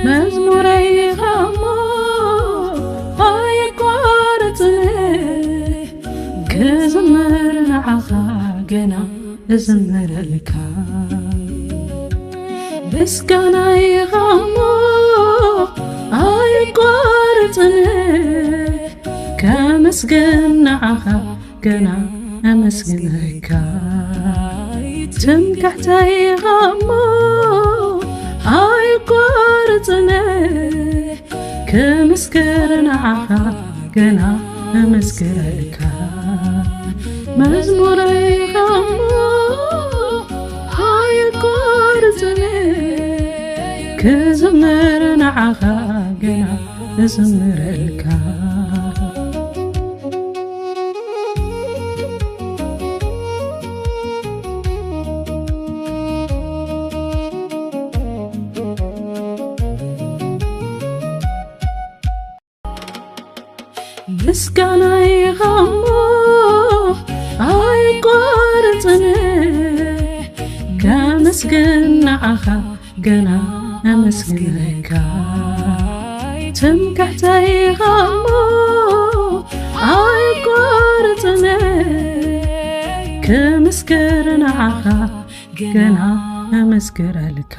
መዝሙረይ ኸሞ ኣይቋርጽን ክዝምር ንዓኻ ገና እዝምረልካ። ምስጋናይ ኸሞ ኣይቋርጽን ከመስግን ንዓኻ ገና ኣመስግነካ። ትምክሕተይ ኸሞ ኣይቋርጽን ክምስክር ንዓኻ ገና ኣመስግነካ። መዝሙረይ ኸሞ ኣይቋርጽን ክዝምር ንዓኻ ገና እዝምረልካ። ምስጋናይ ኸሞ ኣይቋርጽን ከመስግን ንዓኻ ገና ኣመስግነካ። ትምክሕተይ ኸሞ ኣይቋርጽን ክምስክር ንዓኻ ገና ኣመስግረልካ።